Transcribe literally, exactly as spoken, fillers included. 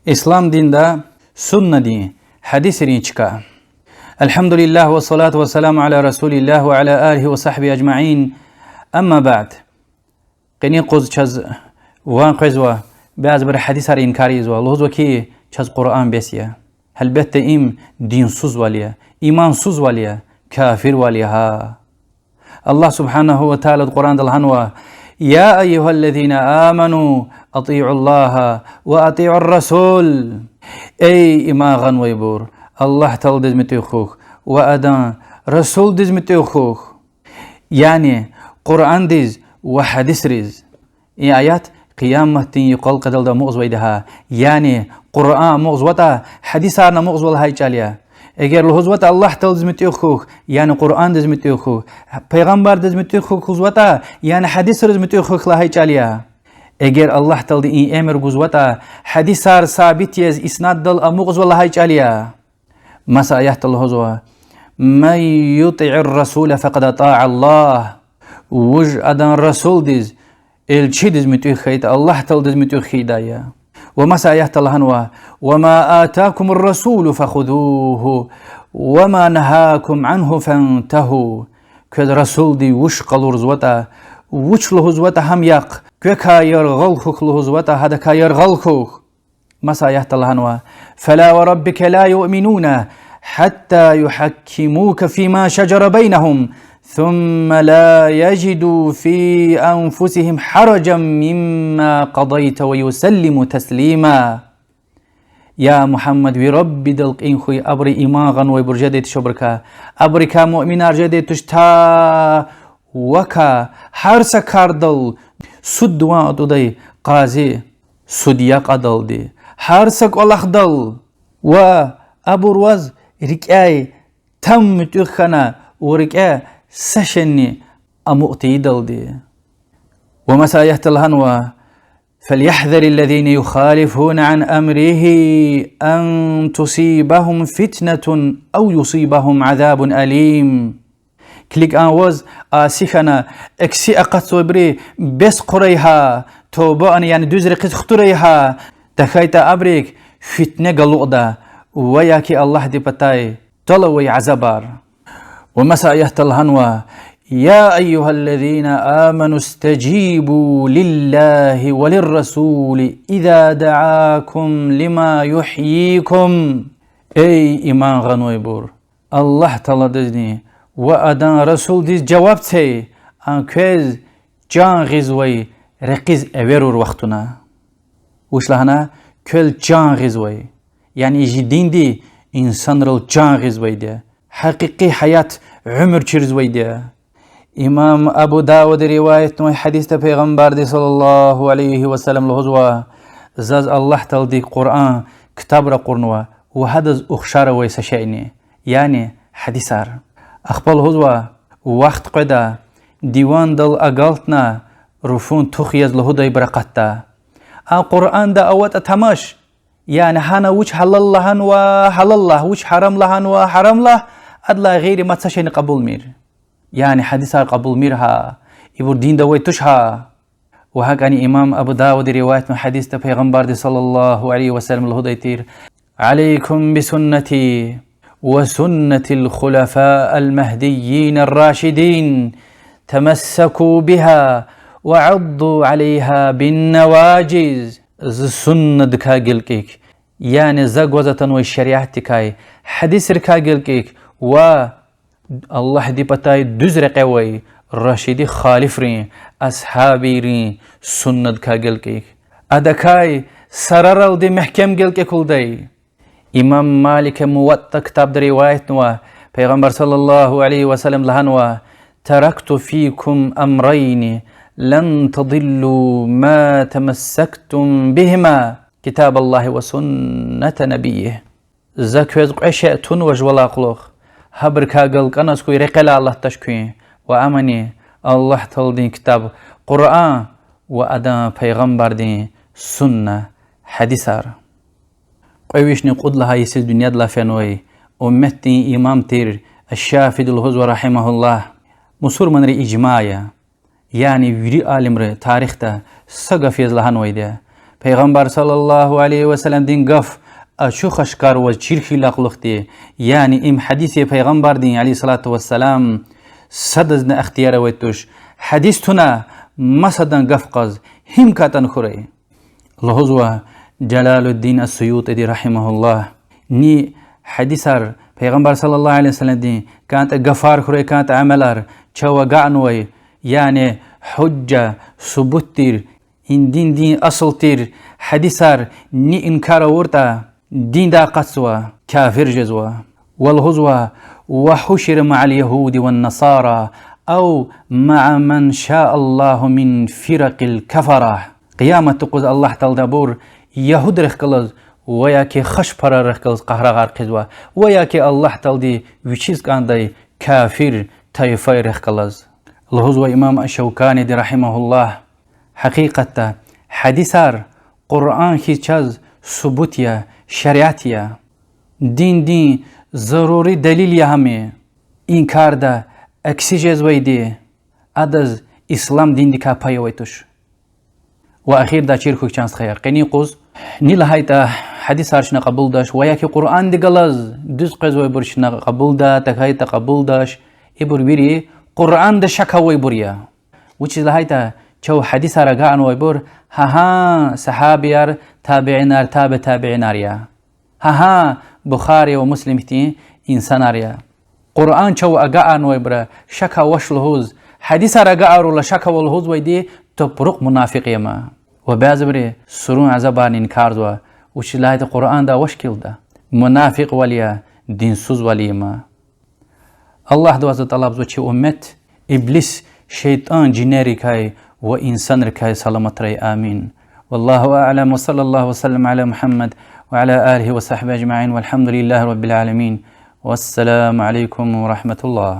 Ислам динда суннадин, гьадисрин чка. الحمد لله والصلاة والسلام على رسول الله وعلى آله وصحبه أجمعين. أما بعد. Къенин юкъуз чаз ван къвезва, бязибуру гьадисар инкар ийизва, лугьузва хьи, чаз Къуръан бес я. Гьелбетда, им динсузвал я, имансузвал я, кафирвал я гьа. Аллагь سبحانه وتعالى Къуръанда лагьанва: يا أيها الذين آمنوا أطيعوا الله وأطيعوا الرسول. Эй иман гъанвайбур, Аллагь Тааладиз муьтӀуьгъ хьухь ва адан Расулдиз муьтӀуьгъ хьухь. Яни Къуръандиз ва гьадисриз. И аят Къияматдин юкъал къведалди амукьзавайди я гьа. Яни Къуръан амукьзаватӀа, гьадисарни амукьзава лагьай чӀал я. Эгер лугьузватӀа Аллагь Тааладиз муьтӀуьгъ хьухь, яни Къуръандиз муьтӀуьгъ хьухь, пайгъамбардиз муьтӀуьгъ хьухь лугьузватӀа, яни гьадисриз муьтӀуьгъ хьухь лагьай чӀал я. Эгер Аллагь Таалади и эмир гузватӀа, гьадисар сабит яз иснаддал амукьзава лагьай чӀал я. Маса аятда лугьузва: من يطع الرسول فقد أطاع الله. Вуж адан Расулдиз, элчидиз муьтӀуьгъ хьайитӀа, Аллагь Тааладиз муьтӀуьгъ хьайидай я. Ва маса аятда лагьанва: وما آتاكم الرسول فخذوه وما نهاكم عنه فانتهوا. Квез Расулди вуч къалурзаватӀа, вуч лугьузватӀа, гьам яхъ, квекай яргъал хьухь лугьузватӀа, гьадакай яргъал хьухь. Маса аятда лагьанва: فلا وربك لا يؤمنون حتى يحكموك فيما شجر بينهم ثم لا يجدوا في أنفسهم حرجا مما قضيت ويسلموا تسليما. Я Мугьаммад, ви Раббидал кьин хьуй, абуру иман гъанвайбур жедай туш абурукай, абурукай муъминар жедай туш та вакай, гьар са кардал суд ван атӀудай къази, судья кьадалди, гьар са кӀвалахдал, ва абур ваз рикӀяй там муьтӀуьгъ хьана, ва рикӀе са шейни амукь тийидалди. Ва маса аятда лагьанва: فليحذر الذين يخالفون عن أمره أن تصيبهم فتنة أو يصيبهم عذاب أليم. Килиг, а ваз аси хьана, акси акъатзавайбуру бес хъурай гьа, тавба авуна, яни дуьз рекьиз хтурай гьа, тахьайтӀа абурук фитне галукьда, ва яки Аллагьди патай тӀал авай азабар. Ва маса аятда лагьанва: يا أيها الذين آمنوا استجيبوا لله وللرسول إذا دعاكم لما يحييكم. Эй иман гъанвайбур, Аллагь Тааладизни ва адан Расулдиз жаваб це, ан квез чан гъизвай рекьиз эверур вахтунда. Вуч лагьана? Квел чан гъизвай. Яни жи динди инсанрал чан гъизвайди я. Гьакъикъи гьаят, уьмуьр чиризвайди я. Имам Абу Давуда риваятнавай гьадисда Пайгъамбарди صلى الله عليه وسلم лугьузва: заз Аллагь Таалади Къуръан ктаб ракъурнава ва гьадаз ухшар авай са шейни, яни гьадисар. Ахпа лугьузва: вахт къведа, дивандал агалтна, руфун тух яз лугьудайбур акъатда. А Къуръанда аватӀа тамаш, яни гьана вуч гьалал лагьанва — гьалал лагь, вуч гьарам лагьанва — гьарам лагь, адалай гъейри мад са шейни кьабулмир. Яни гьадисар кьабулмир гьа, ибур динда авай туш гьа. Ва гьакӀни имам Абу Давуда риваятнавай гьадисда Пайгъамбарди صلى الله عليه وسلم лугьудай тир: عليكم بسنتي وسنة الخلفاء المهديين الراشدين، تمسكوا بها وعضوا عليها بالنواجذ. Зи суннадикай гилкӀик, яни за гваз атанвай шариатдикай, гьадисрикай гилкӀик ва Аллагьди патай дуьз рекье авай рашиди халифрин, асгьабийрин суннадикай гилкӀик. Адакай сараралди мягькем гилкӀик лугьудай. Имам Малика Муватта ктабда риваятнава, Пайгъамбар صلى الله عليه وسلم лагьанва: تركت فيكم أمرين لن تضلوا ما تمسكتم بهما، كتاب الله وسنة نبيه. За квез кьве шей тунва жувалай кьулухъ, гьабурукай галкӀаназ куьн рекьелай алатдач куьн, ва амни Аллагь Тааладин ктаб Къуръан ва адан Пайгъамбардин сунна, гьадисар. Кьве вишни кьуд лагьай йисуз дуьньядилай фенвай умметдин имам тир аш-Шафииди лугьузва رحمه الله: мусурманрин ижма я, яни вири алимри тарихда са гаф яз лагьанвайди я: Пайгъамбар صلى الله عليه وسلمдин гаф ачух-ашкар ваз чир хьайила кьулухъди, яни им гьадис я Пайгъамбардин عليه الصلاة والسلام, садазни ихтияр авай туш, гьадис туна масадан гаф кьаз, гьим кӀантӀани хьурай. Лугьузва Жалалуддин ас-СуютӀиди رحمه الله: ни гьадисар, Пайгъамбар صلى الله عليه وسلمдин кӀантӀа гафар хьурай, кӀантӀа амалар чав агакьнавай, яни гьужжа, субут тир, и диндин асул тир гьадисар ни инкар авуртӀа, диндай акъатзава, кафир жезва. Ва лугьузва: وحشر مع اليهود والنصارى أو مع من شاء الله من فرق الكفرة. Къиямат юкъуз Аллагь Таалади абур ягьудрихъ галаз ва яки хашпарарихъ галаз къагьрагъар хъийизва, ва яки Аллагь Таалади вичиз кӀандай кафир тайфайрихъ галаз. Лугьузва имам аш-Шавканиди رحمه الله: гьакъикъатда гьадисар Къуръан хьиз чаз субут я, шариат я. Диндин зарури далил я гьам. И карда акси жезвайди, адаз ислам диндикай пай авай туш. Ва эхирдай чир хьухь, чан стхаяр, къенин юкъуз, ни лагьайтӀа гьадисар чна кьабулдач ва яки Къуръандихъ галаз дуьз къвезвайбур чна кьабулда, тахьайтӀа кьабулдач, ибур вири Къуръанда шак авайбур я. Вучиз лагьайтӀа чав гьадисар агакьнавайбур гьа-гьа сагьабияр, табиинар, таби табиинар я. Гьа-гьа Бухари ва Муслим хьтин инсанар я. Къуръан чав агакьарнавайбуру шак авач лугьуз, гьадисар агакьарурла шак ава лугьузвайди топурукь мунафикь я ма. Ва бязибуру сурун азабарни инкарзава, вучиз лагьайтӀа Къуръанда авач килигда. Мунафикьвал я, динсузвал я ма. Аллагьдивай за тӀалабзава чи уммет иблис, шейтӀан жинерикай ва инсанрикай саламатрай. Амин. والله أعلم، وصلى الله وسلم على محمد وعلى آله وصحبه أجمعين، والحمد لله رب العالمين. والسلام عليكم ورحمة الله.